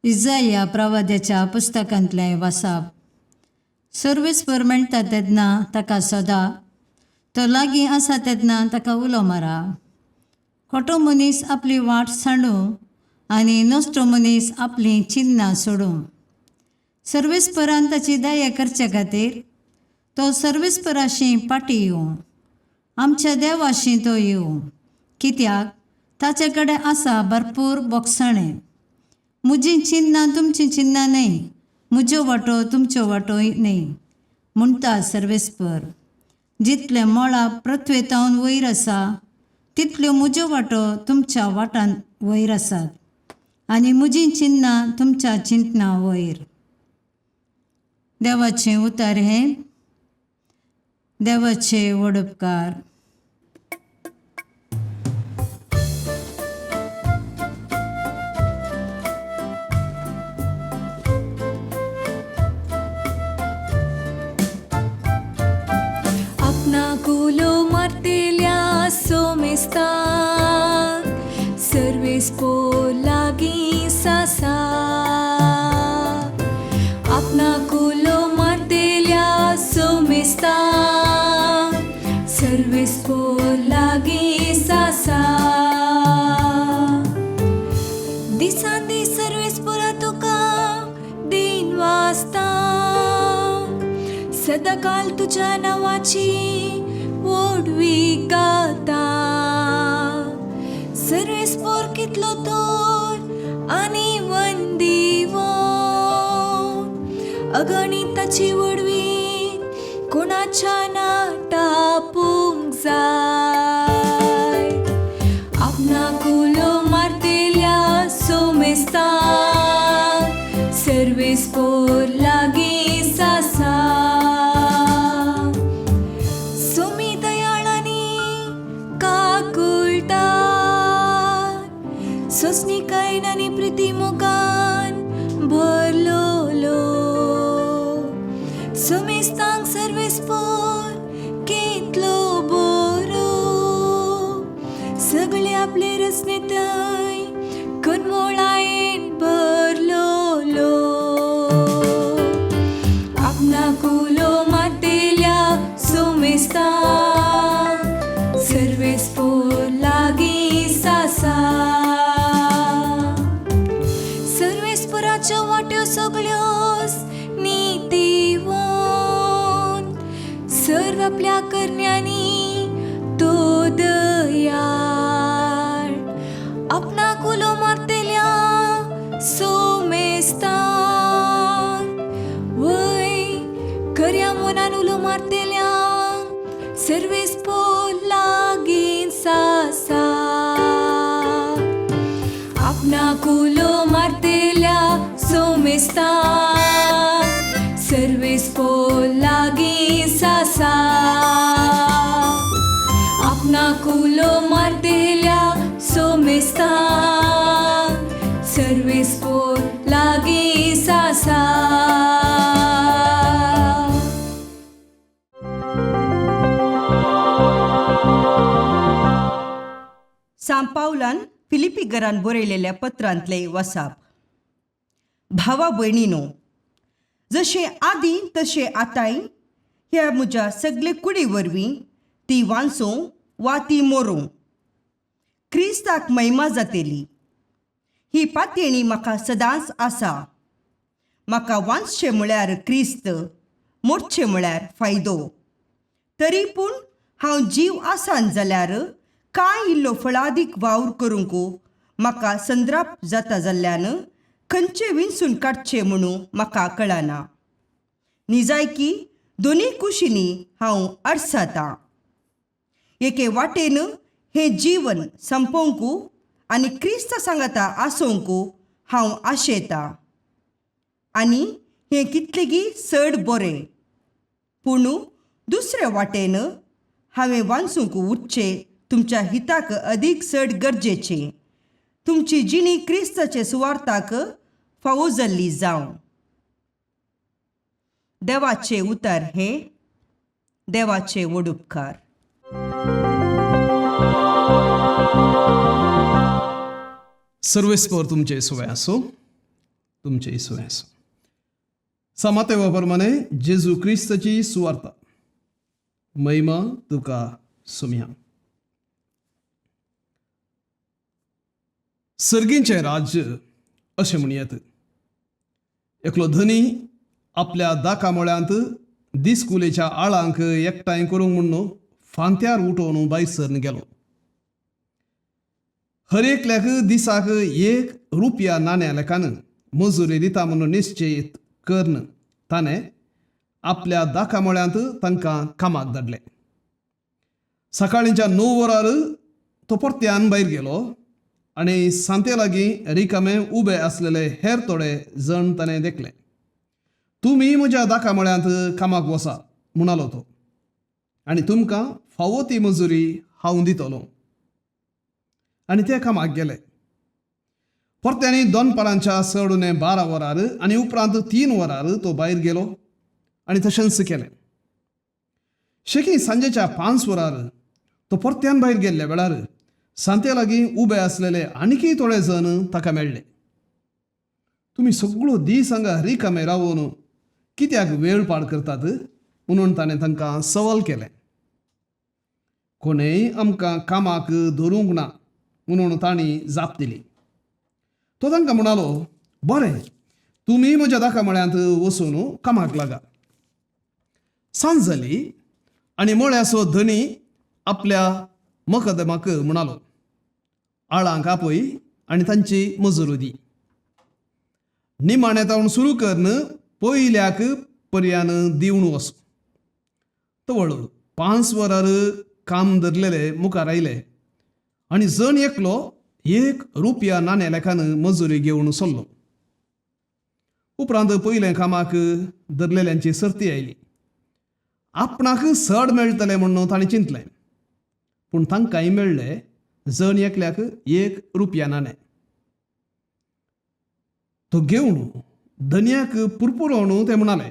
इजाया प्रवाद्याच्या पुस्तकांतलें वासाप. सर्वेस्पर मेळटा तेन्ना ताका सोदा, तो लागीं आसा तेन्ना ताका उलो मारा. खोटो मनीस आपली वाट सांडूं आनी नश्टो मनीस आपलीं चिन्नां सोडूं. सर्वेस्परान ताची दया करचे खातीर तो सर्वेस्पराशी फाटीं येवं, आमच्या देवाशी तो येवं, कित्याक ताचे कडेन आसा भरपूर बोगसणें. म्हजीं चिन्नां तुमचीं चिन्नां न्हय, म्हज्यो वाटो तुमच्यो वाटोय न्हय, म्हणटा सर्वेस्पर. जितलें मळां पृथ्वेतावन वयर आसा तितल्यो म्हज्यो वाटो तुमच्या वाटान वयर आसात आनी म्हजीं चिन्नां तुमच्या चिंतनां वयर. देवाचें उतर हें. देवाचे वडपकार. आपणाक उलो मारतेल्या सोमेस्ताक सर्वेस्पोर लागीं सासा. आपणाक उलो मारतेल्या सोमेस्ताक सर्वेस्पोर लागीं सासा. दिसान दीस सर्वेस्पोरा तुका दिन वाजता, सदाकाल तुज्या नांवाची व्हडवी गाता. सर्वेस्पोर कितलो तर आनी वंदिवो, अगणित ताची व्हडवी कोणाच्या ना टापूंक जाय. आपणाक उलो मारतेल्या सोमेस्ताक सर्वेस्पोर लागीं सासा. सोमी दयाळांनी काकुळटात, सोंसणीकायेन आनी प्रिती मोगान भरलोलो. सोमेस्तांक सर्वेस्पोर कितलो बरो, सगळे आपले रचनेंतय कनमोळायेन भरलोलो. आपणाक उलो मारतेल्या सोमेस्ताक सर्वेस्पोर लागीं सासा. सर्वेस्पोराच्यो वाट्यो सगळ्योच नितीवंत, सर्व आपल्या करण्यांनी तो दयाळ. आपणाक उलो मारतेल्या सोमेस्ताक वय खऱ्या मनान उलो मारतेल्या सर्वेस्पोर लागीं सासा. आपणाक उलो मारतेल्या सोमेस्ताक सर्वेस्पोर लागीं सासा. आपणाक उलो मारतेल्या सोमेस्ताक सर्वेस्पोर लागीं सासा. सांपावलान फिलिपीगरान बरयलेल्या पत्रांतले वसाप. भावा भयणीनो, जशें आदीं तशें आतांय ह्या म्हज्या सगळे कुडी वरवीं ती वांचूं वा ती मोरूं, क्रिस्ताक महिमा जातेली ही पातयेणी म्हाका सदांच आसा. म्हाका वांचचें म्हळ्यार क्रिस्त, मोरचें म्हळ्यार फायदो. तरी पूण हांव जीव आसान जाल्यार कांय इल्लो फळादीक वावर करूंक म्हाका संद्राप जाता जाल्ल्यान खंयचें विंचून काडचें म्हणून म्हाका कळना. निजायकी दोनूय कुशींनी हांव अडसातां. एके वाटेन हें जीवन संपोवंक आनी क्रिस्त सांगाता आसूंक हांव आशेतां आनी हें कितलेगी चड बरें. पूण दुसरे वाटेन हांवें वाचूंक उरचें तुमच्या हिताक अदीक चड गरजेचें, तुमची जिणी क्रिस्ताचे सुवार्थाक फावो जाल्ली जावं. देवाचें उतर हें. देवाचे वडुपकार. सर्वेस्पर तुमचे सुवे आसूं, तुमचे सुवे आसूं. समातेवा प्रमाणे जेजू क्रिस्ताची सुवार्ता. महिमा तुका सुमया. सर्गींचें राज्य अशें म्हणयेत, एकलो धनी आपल्या दाका मळ्यांत दिसकुलेच्या आळांक एकठांय करूंक म्हूण फांत्यार उठोवन भायर सरून गेलो. हर एकल्याक दिसाक एक रुपया नाण्या लेखान मजुरी दिता म्हणून निश्चीत करून ताणें आपल्या दाका मळ्यांत तांकां कामाक धाडले. सकाळींच्या 9 वरार तो परत्यान भायर गेलो आनी सांते लागीं रिकामे उबे आसलेले हेर थोडे जण ताणें देखले. तुमी म्हज्या दाका मळ्यांत कामाक वसा म्हणालो तो, आनी तुमकां फावो ती मजुरी हांव दितलो. आनी ते कामाक गेले. परत्यांनी दनपारांच्या चड उणें 12 वरार आनी उपरांत 3 वरार तो भायर गेलो आनी तशेंच केलें. शेकी सांजेच्या 5 वरार तो परत्यान भायर गेल्ल्या वेळार सांते लागीं उबे आसलेले आनीकय थोडे जण ताका मेळ्ळे. तुमी सगळो दीस हांगा रिकामे रावून कित्याक वेळ पाड करतात म्हणून ताणें तांकां सवाल केलें. कोणेय आमकां कामाक धरूंक ना म्हणून तांणी जाप दिली. तो तांकां म्हणालो, बरें, तुमी म्हज्या दाका मळ्यांत वचून कामाक लागा. सांज जाली आनी मळ्याचो धनी आपल्या मकदमाक म्हणालो, आळांक आपय आनी तांची मजुरी दी. निमाणें तावन सुरू करून पयल्याक पर्यान दिवन वच. तवळ 5 वरार काम धरलेले मुखार आयले आनी जण एकलो 1 रुपया नाण्या लेखान मजुरी घेवन सरलो. उपरांत पयलें कामाक धरलेल्यांची सर्ती आयली. आपणाक चड मेळटलें म्हणून ताणें चिंतलें, पूण तांकांय मेळ्ळें जण एकल्याक 1 रुपया नाणें. तो घेवन धनयाक पुरपुरोवन ते म्हणाले,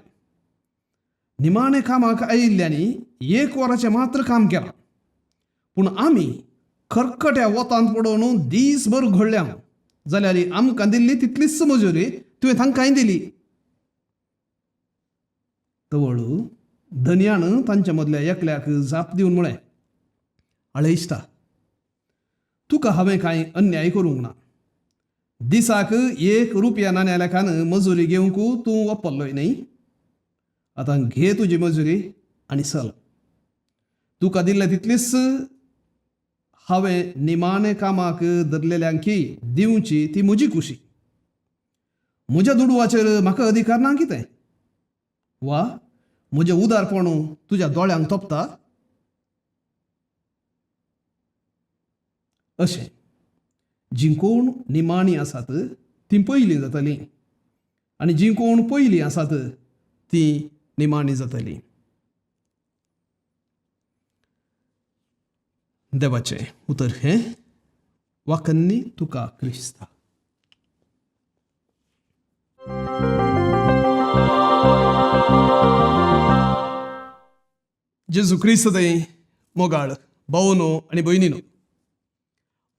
निमाणें कामाक आयिल्ल्यांनी 1 वराचें मात्र काम केलां, पूण आमी खरखट्या वतांत पडोवन दीसभर घडल्या, जाल्यार आमकां दिल्ली तितलीच मजुरी तुवें तांकांय दिली. तवळ धनयान तांच्या मदल्या एकल्याक जाप दिवन म्हळें, आळे इश्टा, तुका हांवें कांय अन्याय करूंक ना. दिसाक 1 रुपया नाण्या लेखान मजुरी घेवंक तूं वापरलोय न्हय. आतां घे तुजी मजुरी आनी चल. तुका दिल्ले तितलीच हांवें निमाणें कामाक धरलेल्यांकी दिवची ती म्हजी खुशी. म्हज्या दुडवाचेर म्हाका अधिकार ना कितें? वा म्हजें उदारपण तुज्या दोळ्यांक तोपता? अशें जीं कोण निमाणी आसात तीं पयलीं जातलीं आनी जीं कोण पयलीं आसात तीं निमाणी जातलीं. देवाचें उतर हें वाकन्नी तुका क्रिस्ता. जेजू क्रिस्त थंय मोगाळ भावनो आनी भयणीनो,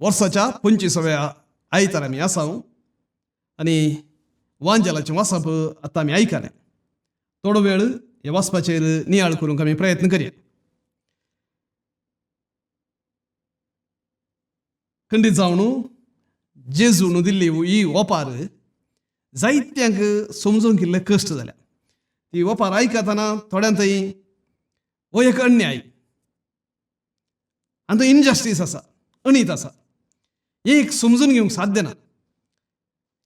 वर्साच्या 25व्या आयतार आमी आसा आनी वांजेलाचें वाचप आतां आमी आयकलें. थोडो वेळ ह्या वाचपाचेर नियाळ करूंक आमी प्रयत्न करया. खंडीत जावन जेजून दिल्ली ही ओपार जायत्यांक समजूंक इल्ले कश्ट जाल्या. ती ओपार आयकतना थोड्यांक थंय हो एक अन्याय आनी तो इनजस्टीस आसा, अनीत आसा, एक समजून घेवंक साध्य ना.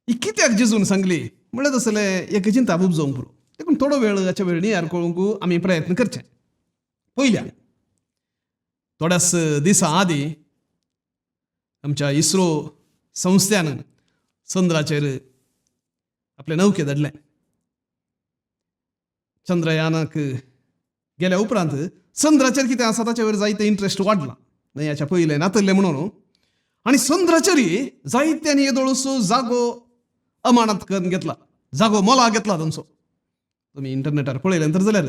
ही कित्याक जेजून सांगली म्हणल्यार तसलें एक चिंता उपजोवंक पुरो. देखून थोडो वेळ हाच्या वेळ नियाळ करूंक आमी प्रयत्न करचे. पयल्या थोड्याच दिसां आदीं आमच्या इस्रो संस्थ्यान चंद्राचेर आपले नौके धाडलें. चंद्रयानाक गेल्या उपरांत चंद्राचेर कितें आसा ताचे वयर जायते इंट्रस्ट वाडला न्हय, हाच्या पयलें नातल्लें म्हणून. आनी चंद्राचेरय जायत्यांनी येदोळसो जागो अमानत करून घेतला, जागो मोला घेतला तांचो. तुमी इंटरनेटार पळयलें तर जाल्यार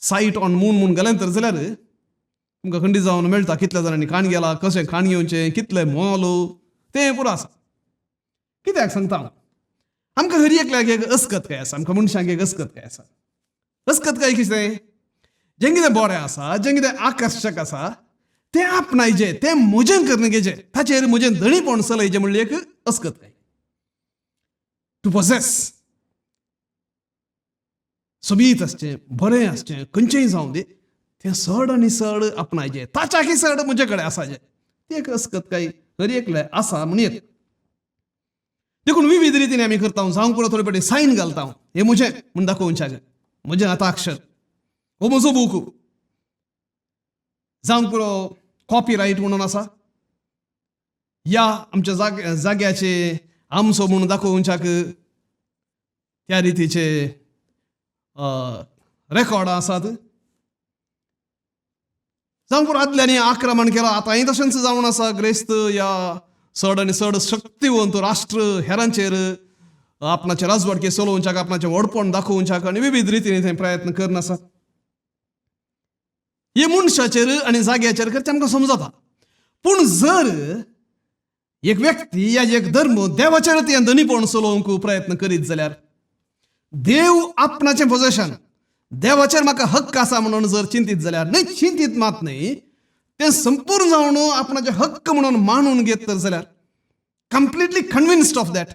सायट ऑन मून म्हूण घालें तर जाल्यार तुमकां खंडीत जावन मेळटा कितल्या जाणांनी खाण गेला, कशें खाण घेवचें, कितलें मोल, तें पुरो आसा. कित्याक सांगता हांव, आमकां हर एकल्याक एक अस्कतकाय आसा, आमकां मनशांक एक अस्कतकाय आसा. अस्कतकाय कितें? जें कितें बरें आसा, जें कितें आकर्शक आसा तें आपणायचें, तें म्हजें करून घेवचें, ताचेर म्हजें धणीपण चलयचें म्हणली एक अस्कतकाय. टू पोसेस सोबीत आसचें, बरें आसचें, खंयचेंय जावं दी, तें चड आनी चड आपणायचें, ताच्याकय चड म्हजे कडेन आसाचें, ती एक अस्कतकाय हर एकले आसा म्हण येत. देखून विविध रितीन आमी करता, जावं पुरो थोडे फावटी सायन घालता, हें म्हजें म्हूण दाखोवच्याक, म्हजें हताक्षर, हो म्हजो बूक, जावंक पुरो कॉपी रायट म्हणून आसा, या आमच्या जाग्याचे आमचो म्हणून दाखोवच्याक त्या रितीचे रेकॉर्डां आसात. जावंक पुरो आदल्यांनी आक्रमण केलां, आतांय तशेंच जावन आसा. ग्रेस्त या चड आनी चड शक्तिवंत राष्ट्र हेरांचेर आपणाचे राजवाडके चलोवच्याक, आपणाचें व्हडपण दाखोवच्याक आनी विविध रितीन थंय प्रयत्न करून आसा. हे मनशाचेर आनी जाग्याचेर करचें आमकां समजता. पूण जर एक व्यक्ती या एक धर्म देवाचेर तें धनीपण चलोवंक प्रयत्न करीत जाल्यार, देव आपणाचें पोजेशन, देवाचेर म्हाका हक्क आसा म्हणून जर चिंतीत जाल्यार, न्हय चिंतीत मात न्हय, तें संपूर्ण जावन आपणाचे हक्क म्हणून मानून घेत तर जाल्यार, कंप्लिटली कन्विन्स्ड ऑफ that,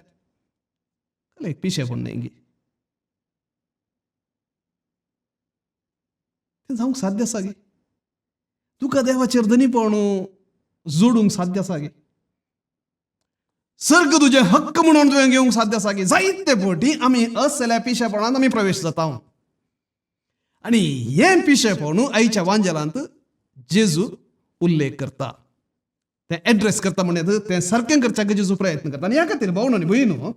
एक पिशेपण न्हय गी? तें जावंक साध्य आसा गे? तुका देवाचेर धनीपण जोडूंक साध्य आसा गे? सर्ग तुजें हक्क म्हणून तुवें घेवंक साध्य आसा गे? जायते फावटी आमी असल्या पिशेपणांत आमी प्रवेश जाता. आनी हें पिशेपण आयच्या वांजेलांत जेजू उल्लेख करता, तें एड्रेस करता, म्हणून तें सारकें करच्याक जेजू प्रयत्न करता. आनी ह्या खातीर भाव आनी भयणीनो,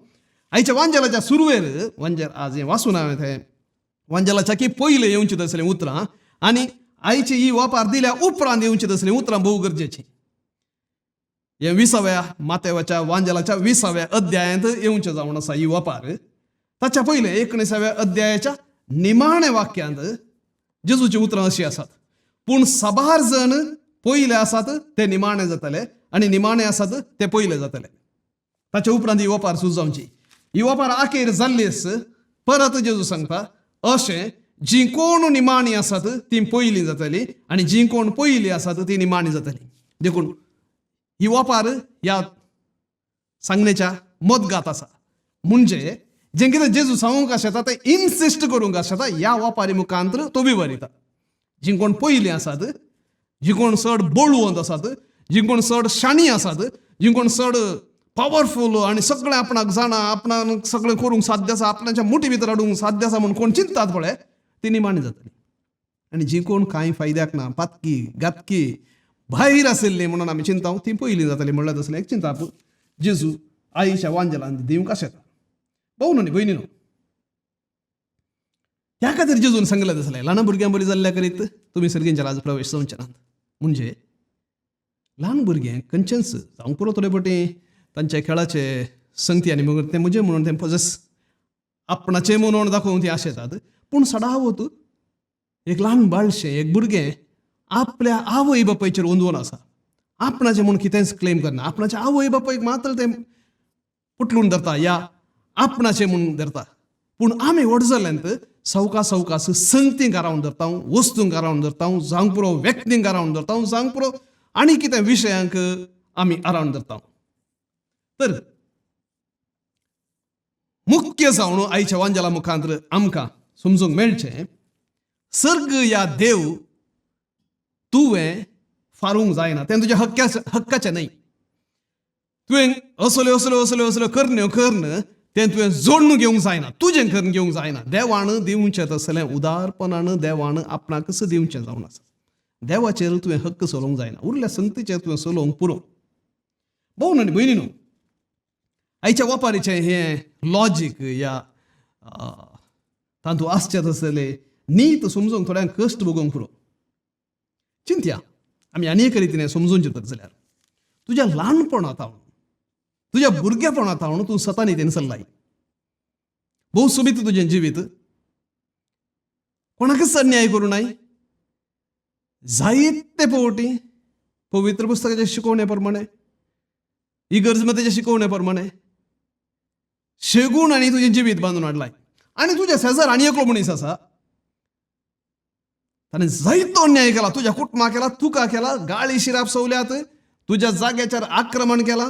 आयच्या वांजेलाच्या सुरवेर वांजेल आज हें वाचून हांवें तें वांजेलाच्या की पयलें येवचीं तसलीं उतरां आनी आयची ही वापार दिल्या उपरांत येवचीं तसलीं उतरां भोव गरजेचीं. हे 20व्या मातेवाच्या वांजेलाच्या 20व्या अध्यायांत येवचें जावन आसा ही वापार. ताच्या पयलें 19व्या अध्यायाच्या निमाण्या वाक्यांत जेजूचीं उतरां अशीं आसात, पूण साबार जण पयले आसात ते निमाणे जातले आनी निमाणे आसात ते पयले जातले. ताच्या उपरांत ही वपार सुरू जावची. ही वपार आखेर जाल्लीच परत जेजू सांगता अशें, जीं कोण निमाणी आसात तीं पयलीं जातलीं आनी जीं कोण पयलीं आसात तीं निमाणी जातलीं. देखून ही वपार ह्या सांगणेच्या मदगात आसा. म्हणजे जें कितें जेजू सांगूंक आशेता तें इन्सिस्ट करूंक आशेता ह्या वपारी मुखांत तो विवरिता. जीं कोण पयलीं आसात, जीं कोण चड बळवंत आसात, जीं कोण चड शाणी आसात, जीं कोण चड पावरफूल आनी सगळें आपणाक जाणा, आपणाक सगळें करूंक साध्य आसा, आपणाच्या मुठी भितर हाडूंक साध्य आसा म्हूण कोण चिंतात पळय, ती निमाणी जातली. आनी जीं कोण कांय फायद्याक ना, पातकी घातकी भायर आशिल्ली म्हणून आमी चिंता, ती पयलीं जातली म्हणल्यार तसलें एक चिंताप जेजू आईच्या वांजेलान दिवंक आशेता. भाव न्हय भयणी न्हू, त्या खातीर जेजून सांगलें तसलें, ल्हान भुरग्यां बरी जाल्ल्या करीत तुमी सर्गींच्या राज प्रवेश जावचे नात. म्हणजे ल्हान भुरगें खंयचेंच जावंक पुरो थोडे फावटी तांच्या खेळाचे संगती आनी मगीर तें म्हजें म्हणून तें पोजेस आपणाचें म्हणून दाखोवंक तीं आशेतात. पूण सदावत एक ल्हान बाळशें, एक भुरगें आपल्या आवय बापायचेर ओंदून आसा, आपणाचें म्हूण कितेंच क्लेम करना, आपणाच्या आवय बापायक मात्र तें पुटलून धरता या आपणाचें म्हूण धरता. पूण आमी व्हड जाल्यांत सवका सवकास संगतींक आरावन धरता, वस्तूंक आरावन धरता, जावंक पुरो व्यक्तींक आरावन धरता, जावंक पुरो आनी कितें विशयांक आमी आरावन धरता. तर मुख्य जावन आयच्या वांजेला मुखांत आमकां समजूंक मेळचें, सर्ग या देव तुवें फारूंक जायना, तें तुज्या हक्काचें न्हय. तुवें असल्यो असल्यो असल्यो असल्यो करण्यो करून तें तुवें जोडून घेवंक जायना, तुजें करून घेवंक जायना. देवान दिवचें तसलें उदारपणान देवान आपणाकच दिवचें जावन आसा. देवाचेर तुवें हक्क चलोवंक जायना, उरल्या संगतीचेर तुवें चलोवंक पुरो. भाव आनी भयणी न्हू, आयच्या वपारीचें हें लॉजीक या तातूंत आसचें तसलें नीत समजूंक थोड्यांक कश्ट भोगोवंक पुरो. चिंतया आमी आनी एक रितीन समजून चिंतत जाल्यार, तुज्या ल्हानपणांत हांव, तुज्या भुरगेपणांत हांव तूं सतानी तें चल्लाय, भोव सोबीत तुजें जिवीत, कोणाकच अन्याय करूं नाय, जायते पवटी पवित्र पुस्तकाच्या शिकवण्या प्रमाणे, इगर्जमतेच्या शिकवण्या प्रमाणे शेगूण आनी तुजें जिवीत बांदून हाडलाय. आनी तुज्या शेजार आनी एकलो मनीस आसा, ताणें जायतो अन्याय केला, तुज्या कुटुंबा केला, तुका केला, गाळी शिराप सवल्यात, तुज्या जाग्याचेर आक्रमण केलां,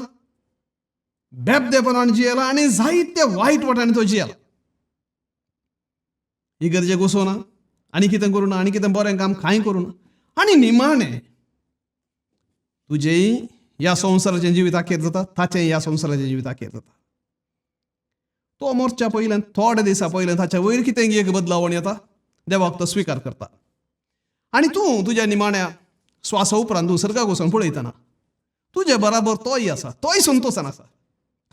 बेबदेपणान जियेला आनी जायते वायट वाटांनी तो जियेला. इगर्जेक वचोना आनी कितें करूं ना, आनी कितें बरें काम कांय करूं ना, आनी निमाणें तुजेंय ह्या संवसाराचें जिवीत अखेर जाता, ताचें ह्या संवसाराचें जिवीत अखेर जाता. तो मोरच्या पयल्यान थोड्या दिसां पयल्यान ताच्या वयर कितें एक बदलावण येता, देवाक तो स्विकार करता. आनी तूं तुज्या निमाण्या स्वासा उपरांत तूं सर्गाक वचून पळयतना तुजे बराबर तोय आसा, तोय संतोशान आसा.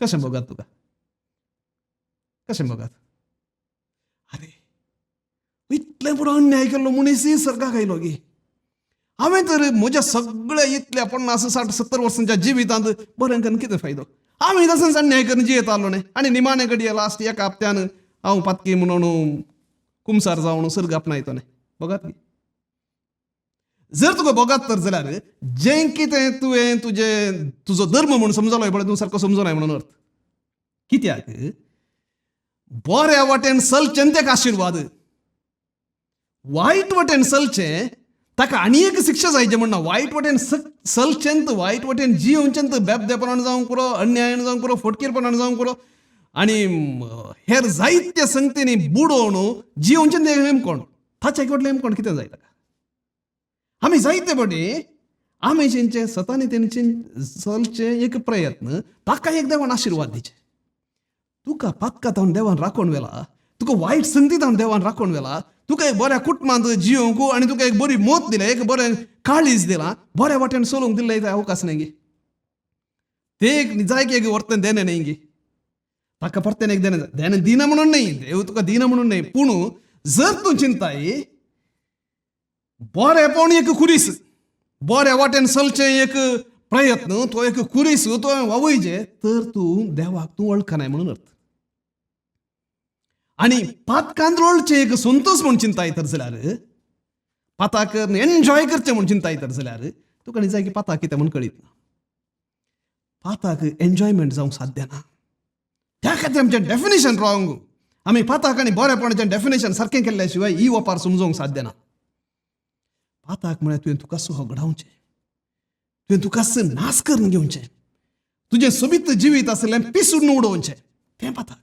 कशें भोगात तुका, कशें भोगात? आरे इतलें पुरो अन्याय केल्लो मनीस सर्गाक आयलो गी. हांवें तर म्हज्या सगळ्या इतल्या 50 60 70 वर्सांच्या जिवितांत बरें करून कितें फायदो? हांवें तशेंच अन्याय करून जियेतालो न्ही, आनी निमाणे घडये लास्ट एका हप्त्यान हांव पातकी म्हणून कुमसार जावन सर्ग आपणायतो न्ही. भोगात गी? जर तुका भोगात तर जाल्यार जें कितें तुवें तुजें तुजो धर्म म्हूण समजलो पळय, तूं सारको समजनाय म्हणून अर्थ. कित्याक बऱ्या वाटेन चलचें तेका आशिर्वाद, वायट वाटेन चलचें ताका आनी एक शिक्षा जायचे म्हण ना. वायट वाटेन चलचें, वायट वाटेन जियोवचें, बेबदेपणान जावंक पुरो, अन्यायान जावंक पुरो, फटकीरपणान जावंक पुरो, आनी हेर जायत्या संगतींनी बुडोवन जियोवचें तें हेमकोण, ताच्या कडलें हेमकोण कितें जाय ताका? आमी जायते पटी आमी जेंचे सतानी तेंचे चलचें एक प्रयत्न, ताका एक देवान आशिर्वाद दिचे. तुका पातका तावन देवान राखोवन व्हेला, तुका वायट संगती तावन देवान राखोवन व्हेला, तुका एक बऱ्या कुटुंबांत जियोवंक आनी तुका एक बरी मत दिल्या, एक बरें काळीज दिलां, बऱ्या वाटेन चलूंक दिल्लें अवकाश न्ही गी. ते एक जाय की एक वर्तन देणें न्ही गी, ताका परतें एक देणें देणें दिना म्हणून न्ही, देव तुका दिना म्हणून न्ही, पूण जर तूं चिंताय बरेंपण एक खुरीस, बऱ्या वाटेन चलचें एक प्रयत्न, तो एक खुरीस तो वावयचे, तर तूं देवाक तूं वळखनाय म्हणून अर्थ. आनी पातकान रोळचें एक संतोष म्हूण चिंताय तर जाल्यार, पाताक एन्जॉय करचें म्हूण चिंताय तर जाल्यार, तुका जाय की पाताक कितें म्हूण कळीत ना. पाताक एन्जॉयमेंट जावंक साध्य ना. त्या खातीर आमचें डेफिनेशन रॉंग. आमी पाताक आनी बरेपणाचें डेफिनेशन सारकें केल्ल्या शिवाय ही वपार समजोवंक साध्य ना. पाताक म्हळ्यार तुवें तुकाच होगडावचें, तुवें तुकाच नाश करून घेवचें, तुजें सोबीत जिवीत आसलें पिसून उडोवचें, तें पाताक.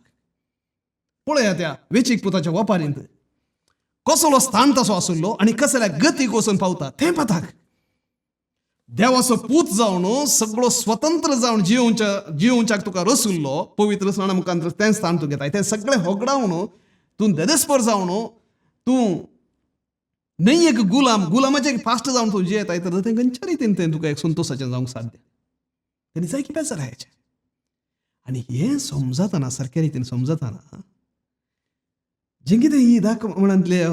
पळया त्या वेचीक पुताच्या वपारींत कसलो स्थान तसो आशिल्लो आनी कसल्या गतीक वचून पावता, तें पाताक. देवाचो पूत जावन सगळो स्वतंत्र जावन जियोवच्याक तुका रसुल्लो पवित्र स्नाना मुखार तें स्थान तूं घेताय, तें सगळें होगडावन तूं देदेस्पर जावन तूं न्हय एक गुलाम, गुलामाचें एक फास्ट जावन तूं जियेताय तर तें खंयच्या रितीन तें तुका एक संतोशाचें जावंक साध्य. तेणी जाय की बेजार आयचें. आनी हें समजतना सारक्या रितीन समजतना जें कितें ही दाख म्हणतले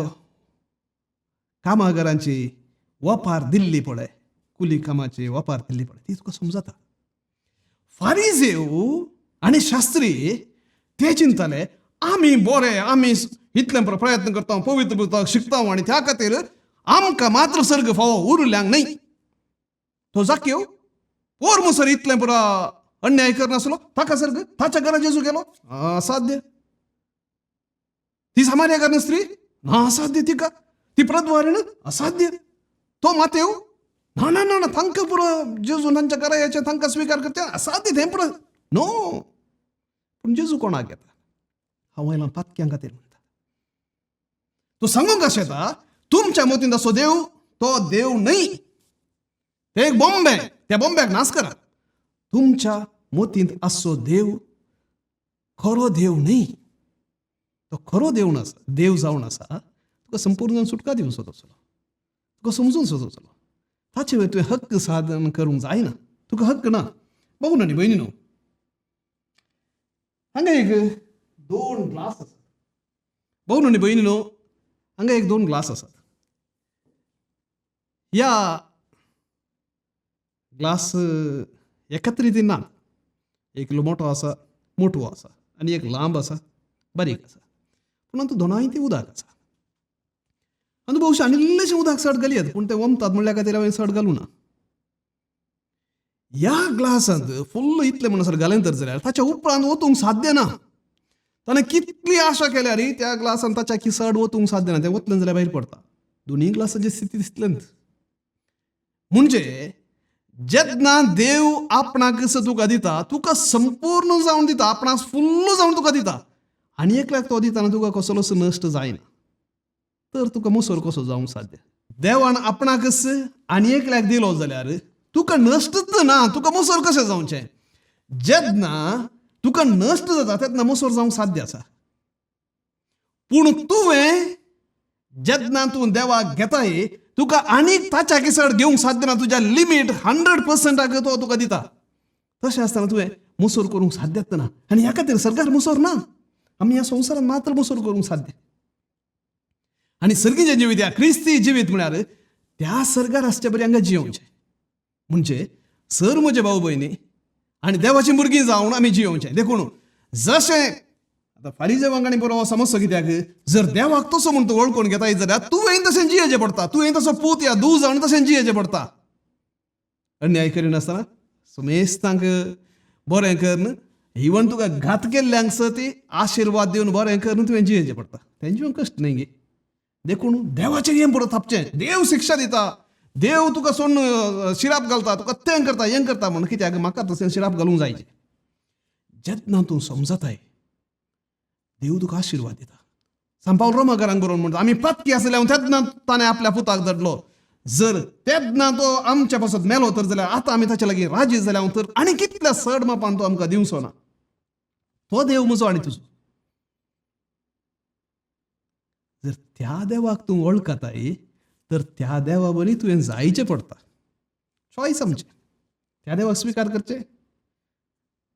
कामागारांची वपार दिल्ली पळय, कुली कामाची वपार दिल्ली पळय, ती तुका समजता. फारीजेव आनी शास्त्री ते चिंतले आमी बरे, आमी इतले प्रयत्न करता, पवित्र पुस्तक शिकता आनी त्या खातीर आमकां मात्र सर्ग फावो, उरल्यांक न्हय. तो जाक्यो पोर मुसर इतलें पुरा अन्याय करनासलो, ताका सर्ग, ताच्या घरा जेजू गेलो असाध्य. ती सामान्य कारण स्त्री ना असाध्य, तिका ती प्रद्वारीण असाध्य. तो मातेव ना ना ना ना, तांकां पुरो जेजू तांच्या घरा येचें, तांकां स्विकार करचें असाध्य, तें पुरो नो. पूण जेजू कोणाक येता? हांव आयलां पातक्यां खातीर म्हणटा. तूं सांगूंक कशें येता तुमच्या मतींत असो देव तो देव न्हय, ते एक बॉम्बे, त्या बॉम्ब्याक नाश करा. तुमच्या मतींत आसचो देव खरो देव न्हय, तो खरो देव नासा, देव जावन आसा तुका संपूर्ण सुटका दिवंक सोदतलो, तुका समजून सोदतलो. ताचे वयर तुवें हक्क साधन करूंक जायना, तुका हक्क ना. बघू न्ही भयणी न्हू, हांगा एक दोन ग्लास आसात. बघू न्ही भयणी न्हू, हांगा एक दोन ग्लास आसात. ह्या ग्लास एकत्र रितीन ना, एक मोठो आसा, मोटवो आसा, आनी एक लांब आसा, बारीक आसा, पूण आतां दोनाय ती उदक आसा. आनी भोवशा आनी इल्लेशें उदक चड घालयात, पूण तें वमतात म्हणल्या खातीर हांवें चड घालूं ना. ह्या ग्लासांत फुल्ल इतलें म्हणसर घालें तर जाल्यार ताच्या उपरांत वतूंक साध्य ना. ताणें कितली आशा केल्या रे त्या ग्लासान ताच्या की चड वतूंक साध्य ना, तें वतलें जाल्यार भायर पडटा. दोनूय ग्लासाची स्थिती दिसतलेंच. म्हणजे जेन्ना देव आपणाक तुका दिता, तुका संपूर्ण जावन दिता, आपणाक फुल्ल जावन तुका दिता, आनी एकल्याक तो दितना तुका कसलोच नश्ट जायना, तर तुका मुसोर कसो जावंक साध्य? देवान आपणाकच आनी एकल्याक दिलो जाल्यार तुका नश्टच ना, तुका मुसोर कशें जावचें? जेन्ना तुका नश्ट जाता तेन्ना मुसोर जावंक साध्य आसा. पूण तुवें जेन्ना तूं देवाक घेताय तुका आनीक ताच्या किसड घेवंक साध्य ना, तुज्या लिमीट 100% तो तुका दिता. तशें आसतना तुवें मुसोर करूंक साध्यच ना. आनी ह्या खातीर सरकार मुसोर ना, आमी ह्या संवसारांत मात्र मुसोर करूंक साध्य. आनी सर्गीचें जिवीत ह्या क्रिस्ती जिवीत म्हळ्यार त्या सर्गार आसचे बरी हांगा जियोवचें. म्हणजे सर म्हजे भाव भयणी आनी देवाचीं भुरगीं जावन आमी जियोवचें. देखून जशें आतां फारीजेवांक आनी बरो समजचो कित्याक, जर देवाक तसो म्हूण तूं वळखून घेताय जाल्यार तुवें तशें जियेचें पडटा, तुवें तसो पूत या धूव जावन तशें जियेचें पडटा. अन्याय करिनासतना समेस्तांक बरें करून, इवन तुका घात केल्ल्यांक स ती आशिर्वाद दिवन बरें करून तुवें जियेचें पडटा. तें जिवन कश्ट न्हय गे. देखून देवाचेर हें बरो थापचें. देव शिक्षा दिता, देव तुका सोडून शिराप घालता, तुका तें करता हें करता म्हण कित्याक म्हाका तशें शिराप घालूंक जायचें. जेन्ना तूं समजताय देव तुका आशिर्वाद दिता. सांपावल रोमाकारांक बरोवन म्हणटा, आमी पातकी आसले तेन्ना ताणें आपल्या पुताक धाडलो, जर तेन्ना तो आमच्या पासत मेलो तर जाल्यार आतां आमी ताच्या लागीं राजी जाल्या तर आनी कितल्या चड मापान तो आमकां दिवचो ना. तो देव म्हजो आनी तुजो. जर त्या देवाक तूं वळखताय तर त्या देवा बरी तुवें जायचें पडटा. चॉयस आमचें, त्या देवाक स्विकार करचें,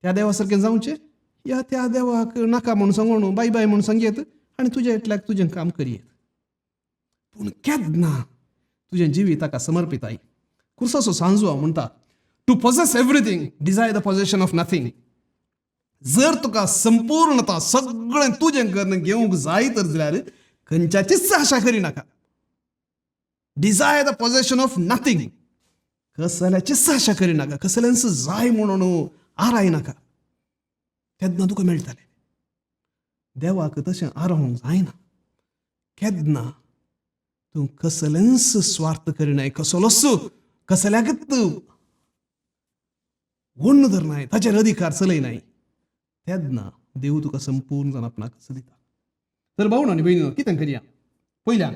त्या देवा सारकें जावचें, या त्या देवाक नाका म्हूण सांगून बाय बाय म्हूण सांगयत आनी तुज्या एकल्याक तुजें काम करयेत. पूण केन्ना तुजें जिवीत ताका समर्पिताय. कुर्साचो सांजो म्हणटा, to possess everything desire the possession of nothing. जर तुका संपूर्णता सगळें तुजें करून घेवंक जाय तर जाल्यार खंयच्याचीच आशा करिनाका. Desire the possession of nothing. कसल्याचीच आशा करिनाका, कसलेंच जाय म्हणून आरायनाका, तेन्ना तुका मेळटलें. देवाक तशें आरोवंक जायना. केन्ना तूं कसलेंच स्वार्थ करिनाय, कसलोच कसल्याकच वण्ण धरनाय, ताचेर अधिकार चलयनाय, तेन्ना देव तुका संपूर्ण जावन आपणाक दिता. तर भावण आनी भयणी कितें करया? पयल्यान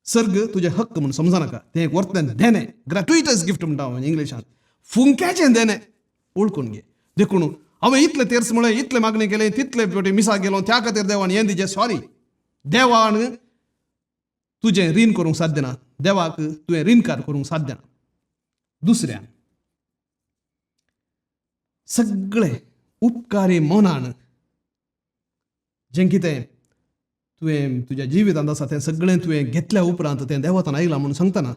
सर्ग तुजें हक्क म्हूण समजनाका, तें एक वर्तन देणें, ग्रॅट्युइटस गिफ्ट म्हणटा हांव इंग्लिशांत, फुंक्याचें देणें वळखून घे. देखून हांवें इतलें तेर्स म्हळें, इतलें मागणें केलें, तितले फावटी मिसाक गेलो, त्या खातीर देवान हें दिजें. सॉरी, देवान तुजें रीण करूंक साध्य ना, देवाक तुवें रिणकार करूंक साध्य ना. दुसऱ्यान सगळे उपकारी मनान जें कितें तुवें तुज्या जिवितांत आसा तें सगळें तुवें घेतल्या उपरांत तें देवतान आयलां म्हणून सांगतना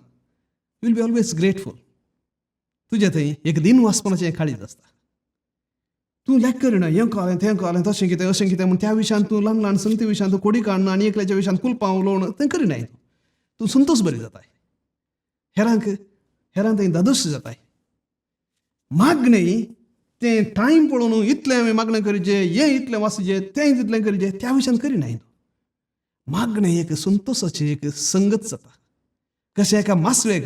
you will be always grateful. तुजें थंय एक दिन वाचपणाचें काळीज आसता. तूं लेख करिना, हें कळ्ळें तें कळ्ळें तशें कितें अशें कितें म्हूण त्या विशयान तूं ल्हान ल्हान संगती विशयान तूं कोडी काडना आनी एकल्याच्या विशयान कुलपां उलोवन तें करिनाय. तूं तूं संतोश बरी जाताय, हेरांक हेरांक थंय धादोश जाताय. मागणें तें टायम पळोवन इतलें हांवें मागणें करचें, हें इतलें वाचचें, तें तितलें करचें, त्या विशयान करिनाय तूं. मागणें एक संतोशाचें एक संगत जाता. कशें एका मासवेक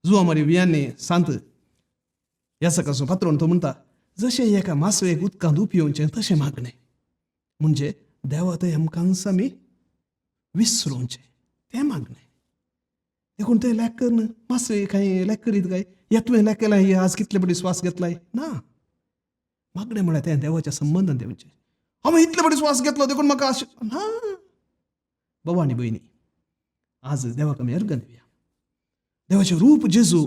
जुआ मारी वियांनी सांत ह्या सकाळचो पात्रोन तो म्हणटा, जशें एका मासवेक उदकांत उपयोवचें तशें मागणें म्हणजे देवा थंय आमकांच आमी विसरोवचें तें मागणें. देखून तें लेख करून मासवे कांय लेख करीत काय या तुवें लेख केलां हे आज कितले फावटी स्वास घेतलाय ना. मागणें म्हळ्यार तें देवाच्या संबंदान दिवचें. हांवें इतले फावटी स्वास घेतलो देखून म्हाका अशें ना. बाबा आनी भयणी, आज देवाक आमी अर्गां दिवया. देवाचें रूप जेजू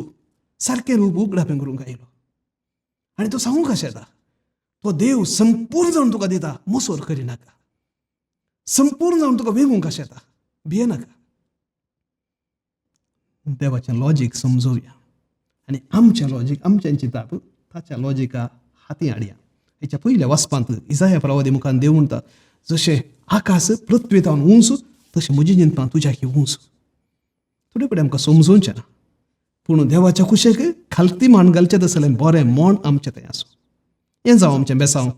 सारकें रूप उगडापें करूंक आयलो आनी तो सांगूंक कशें येता, तो देव संपूर्ण जावन तुका दिता, मोसोर करिनाका. संपूर्ण जावन तुका वेगूंक कशें येता, भियेनाका. देवाचें लॉजीक समजोवया आनी आमचें लॉजीक आमचें चिंताप ताच्या लॉजिका हाती हाडया. हेच्या पयल्या वाचपांत इजाया प्रवादी मुखान देव म्हणटा, जशें आकाश पृथ्वी तावन उंच तशें म्हजी चिंतपां तुज्या की उंच. थोडे कडेन आमकां समजूचें ना, पूण देवाच्या कुशेक खालती मान घालचें तसलें बरें मन आमचें तें आसूं. हें जावं आमचें बेसांव.